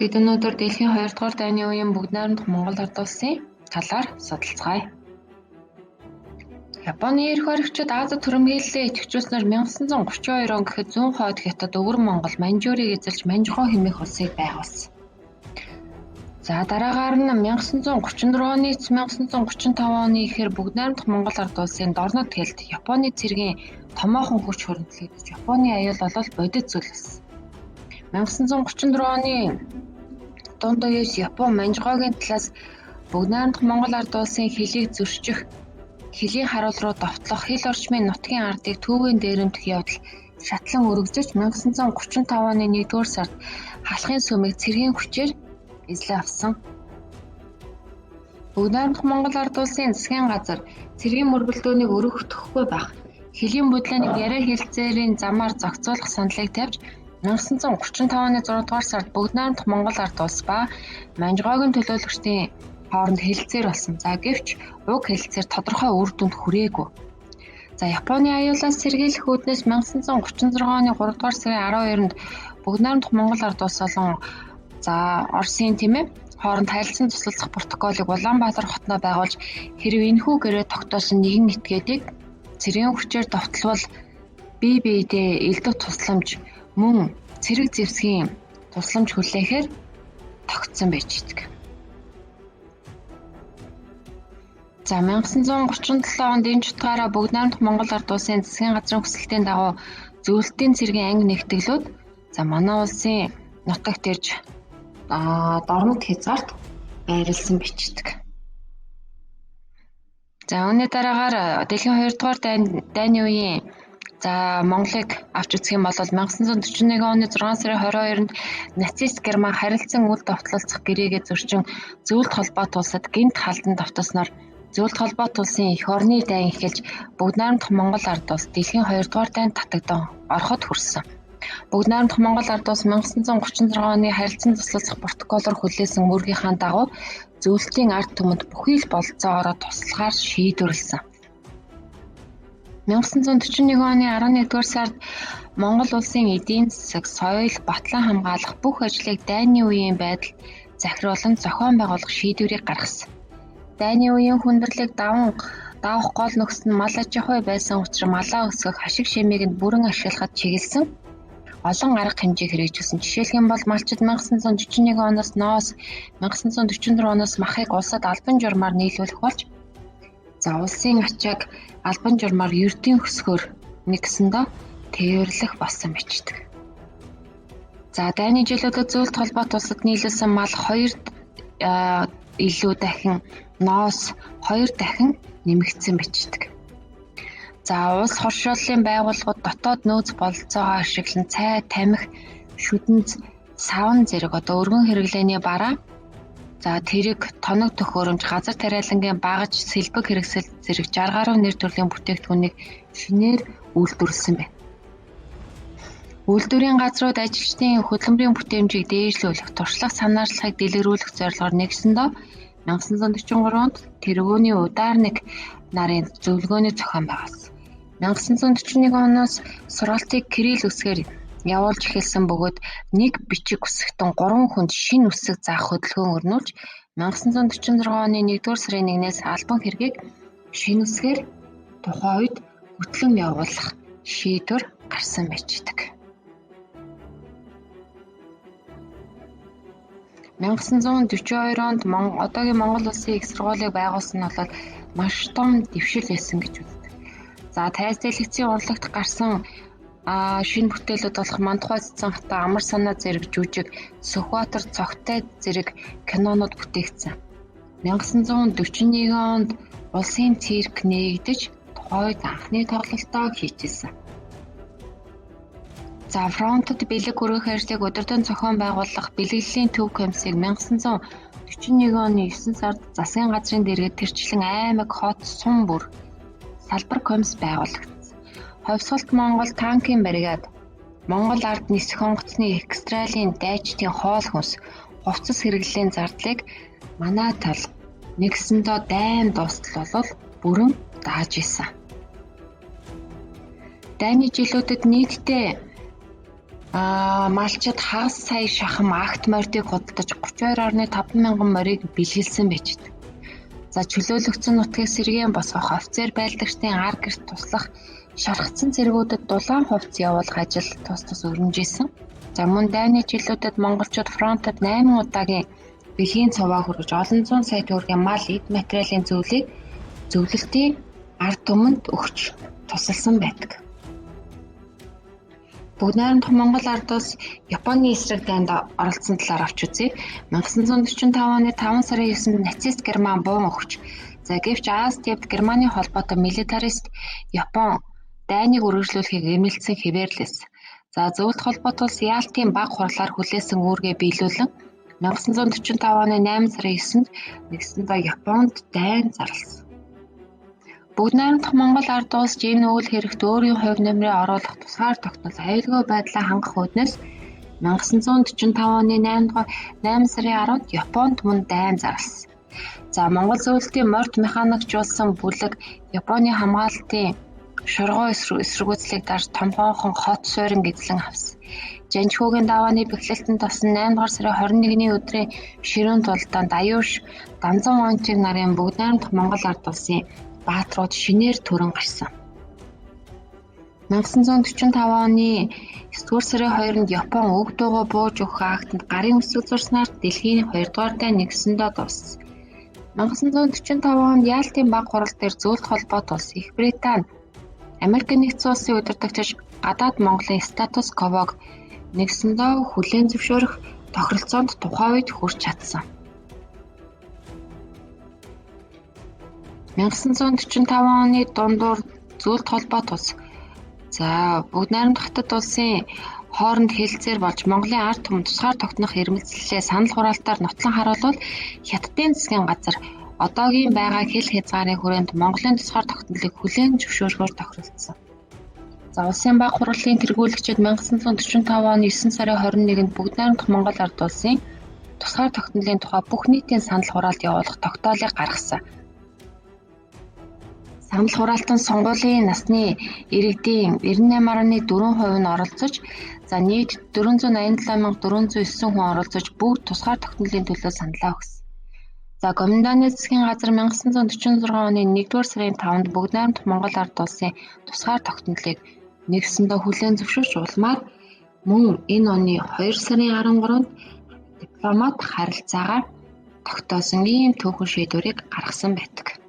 Бид өнөөдөр дэлхийн 2 дугаар дайны үеийн бүгд найрамдах Монгол ард улсын талаар судалцгаая. Японы эрх баригчид Азид түрэмгийллээ идэвхжүүлснээр 1932 он гэхэд зүүн хойд Хятад, Өвөр Монгол, Маньчжурийг эзэлж Маньчжоу хэмээх улсыг байгуулсан. За дараагаар нь 1934 оны 1935 оны ихээр бүгд найрамдах Монгол ард улсын дорнод хэлд Японы цэргийн томоохон хүч хөрөндлөгдөж Японы аюул бол бодит зүйл болсон. 1934 оны дунд үеэс Япон Маньчжоугийн талаас бүгд найрамдах Монгол ард улсын хилийг зөрчих, хөлийн харуул руу довтлох, хил орчмын нутгийн ардыг түүвийн дээрэмдэх явдал шатлан өргөжиж 1935 оны 1-р сард халахын сүмийг цэргийн хүчээр эзлэн авсан. Бүгд найрамдах Монгол ард улсын засгийн газар цэргийн мөргөлдөөнийг өргөдөхгүй байх, хөлийн бүдлээнийг яриа хэлцээрийн замаар зохицуулах саналыг тавьж 1935 оны 6 дугаар сард бүгд найрамдах Монгол ард улс ба Маньчжоугийн төлөөлөгчдийн хооронд хэлэлцээр болсон. За гэвч уг хэлэлцээр тодорхой үр дүнд хүрээгүй. За Японы аюулаас сэргийлэх үүднээс 1936 оны 3 дугаар сарын 12-нд бүгд найрамдах Монгол ард улс болон за Оросын, тийм ээ, хооронд харилцан туслалцах протоколыг Улаанбаатар хотноо байгуулж, хэрэв энэхүү гэрээ тогтоосон нэгэн этгээдийг цэргийн хүчээр довтлвол бие биедээ элдэв тусламж мөн цэрэг зэвсгийн тусламж хүлээхээр тогтсон байж байдаг. За 1937 онд энэ чутгаараа бүгд найрамдах Монгол ард улсын засгийн газрын хүсэлтийн дагуу зөвлөлтийн цэргийн анги нэгтгэлүүд за манай улсын нутагт ирж дорнод хязгаарт байрлсан бичдэг. За үүний дараагаар дэлхийн 2 дугаар дайны үеийн за Монголыг авч үзэх юм бол 1941 оны 6 сарын 22-нд нацист Герман харилцан үл довтлолцох гэрээгээ зөрчин зөвлөлт холбоот улсад гэнэт халдан довтолсноор зөвлөлт холбоот улсын эх орны дайн эхэлж бүгд найрамдах Монгол ард улс дэлхийн 2 дугаар дайнд татагдан ороход хүрсэн. Бүгд найрамдах Монгол ард улс 1936 оны харилцан туслалцах протоколоор хүлээсэн үүргийнхээ дагуу зөвлөлтийн ард түмэнд бүхий л бололцоогоороо туслахаар шийдвэрлэсэн. 1941 оны 11-р сард Монгол улсын эдийн засаг, соёл, батлан хамгаалах бүх ажлыг дайны үеийн байдалд захируулан зохион байгуулах шийдвэрийг гаргасан. Дайны үеийн хүндрэлийг даван давах гол нөхцөл нь мал аж ахуй байсан учраас малаа өсгөх, ашиг шимийг нь бүрэн ашиглахад чиглэсэн олон арга хэмжээг хэрэгжүүлсэн. Жишээлх юм бол малчид 1941 оноос ноос, 1944 оноос махыг улсад албан журмаар нийлүүлэх болж за улсын ачааг албан журмаар ердийн хөсгөөр нэгсэндээ тээвэрлэх болсон бичдэг. За дайны жилүүдэд зөвлөлт холбоот улсад нийлүүлсэн мал хоёр илүү дахин, ноос хоёр дахин нэмэгдсэн бичдэг. За улс хоршооллын байгууллагууд дотоод нөөц бололцоогоо ашиглан цай, тамхи, шүдэнц, саван зэрэг одоо өргөн хэрэглээний бараа, за тэрэг, тоног төхөөрөмж, газар тариалангийн багаж, сэлбэг хэрэгсэл зэрэг 60 гаруй нэр төрлийн бүтээгдэхүүнийг шинээр үйлдвэрлэсэн байна. Үйлдвэрийн газрууд ажилчдын хөдөлмөрийн бүтээмжийг дээшлүүлэх, туршлага санаачлагыг дэлгэрүүлэх зорилгоор нэгсэндээ 1943 онд тэргүүний ударник нарын зөвлөгөөний зохион байгуулсан. 1941 оноос сургалтыг кирилл үсгээр явуулж эхэлсэн бөгөөд нэг бичиг үсэгтэн 3 хүнд шинэ үсэг заах хөдөлгөөн өрнүүлж 1946 оны 1-р сарын 1-ээс албан хэргийг шинэ үсгээр тухайн үед хөтлөн явуулах шийдвэр гарсан байждаг. 1942 онд одоогийн Монгол Улсын их сургуулийг байгуулсан нь бол маш том дэвшил байсан гэж үздэг. За тайз дэлгэцийн урлагт гарсан шинэ бүтээлүүд болох Мандухай цэцэн хатан, Амар санаа зэрэг жүжиг, Сүхбаатар цогтой зэрэг кинонууд бүтээгдсэн. 1941 онд улсын цирк нээгдэж тухайн үед анхны тоглолтоо хийжсэн. За фронтод бэлэг хүргэх ажлыг удирдан зохион байгуулах бэлэглэлийн төв комиссыг 1941 оны 9 сард засгийн газрын дэргэд тэрчлэн аймаг, хот, сум бүр салбар комисс байгуулагдсан. Ховсголт Монгол танкийн бригад, Монгол ард нисэх онгоцны экстралийн дайчдын хоол хүнс, хувцас хэрэглэлийн зардлыг манай тал нэгсэндээ дайн дуустал бол бүрэн дааж исэн. Дайны жилүүдэд нийтдээ Малчид хагас сая шахам акт мордыг худалдаж 32.5 мянган морийг бэлгэлсэн байж байдаг. За чөлөөлөгдсөн нутгийг сэргээн босгох, офицер байлдагчдын ар гэрт туслах, шархацсан цэргүүдэд дулаан хувцас явуулах ажил тус тус өрнөжсэн. За мөн дайны жилүүдэд монголчууд фронтод 8 удаагийн бэлгийн цуваа хүргэж олон зуун сая төгрөгийн мал эд материалын зөвлөлийг зөвлөлтийн ард түмэнд өгч тусалсан байдаг. Бүгд найрамдах Монгол ард улс Японы эсрэг дайнд оролцсон талаар авч үзье. 1945 оны 5 сарын 9-нд нацист Герман буун өгч, за гэвч Ази тивд Германы холбоотой милитарист Япон дайныг үргэлжлүүлэхийг эрмэлзсэн хэвээрлээс. За зөвлөлт холбоот улс Ялтын баг хурлаар хүлээсэн үүргээ биелүүлэн 1945 оны 8 сарын 9-нд нэгсэндээ Японд дайн зарласан. Бүгд найрамдах Монгол ард улс энэ үйл хэрэгт өөрийн хувь нэмрээ оруулах тусгаар тогтнол аюулгүй байдлаа хангах үүднээс 1945 оны 8 сарын 10-нд Японд мөн дайн зарласан. За Монгол зөвлөлтийн морд механикжуулсан бүлэг Японы хамгаалтын шоргоо эсэргүүцлийг дарж томгоохон хот суурин эзлэн авсан. Жанжхүүгийн давааны бэхлэлтэнд тосон 8 дугаар сарын 21-ний өдрийн ширүүн тулдаанд Аюуш Данзан Вончиг нарын бүгд найрамдах Монгол ард улсын бааtruуд шинээр төрөн гарсан. 1945 оны 9 сарын 2-нд Япон өг дуугүй бууж өгөх актанд гарын үсэг зурснаар дэлхийн 2 дугаар дайн нэгсэндээ дууссан. 1945 онд Ялтын баг хурал дээр зөвлөлт холбоот улс Их Британи Америк нэгдсэн улсын удирдагчид гадаад Монголын статус квог нэгсэндээ хүлээн зөвшөөрөх тохиролцоонд тухайн үед хүрч чадсан. 1945 оны дундуур зөвлөлт холбоот улс за бүгд найрамдах хятад улсын хооронд хэлэлцээр болж Монголын ард түмэн тусгаар тогтнох эрмэлзлээ санал хураалтаар нотлон харуулвал Хятадын засгийн газар одоогийн байгаа хил хязгаарын хүрээнд Монголын тусгаар тогтнолыг хүлээн зөвшөөрөхөөр тохиролцсон. За улсын баг хурлын тэргүүлэгчид 1945 оны 9 сарын 21-нд бүгд найрамдах Монгол ард улсын тусгаар тогтнолын тухай бүх нийтийн санал хураалт явуулах тогтоолыг гаргасан. Санал хураалтанд сонгуулийн насны иргэдийн 98.4% нь оролцож, за нийт 487,409 хүн оролцож бүгд тусгаар тогтнолын төлөө саналаа өгсөн. За Гоминданы засгийн газар 1946 оны 1-р сарын 5-нд бүгд найрамдах Монгол ард улсын тусгаар тогтнолыг нэгсэндээ хүлээн зөвшөөрч улмаар мөн энэ оны 2 сарын 13-нд дипломат харилцаагаа тогтоосон ийм түүхэн шийдвэрийг гаргасан байдаг.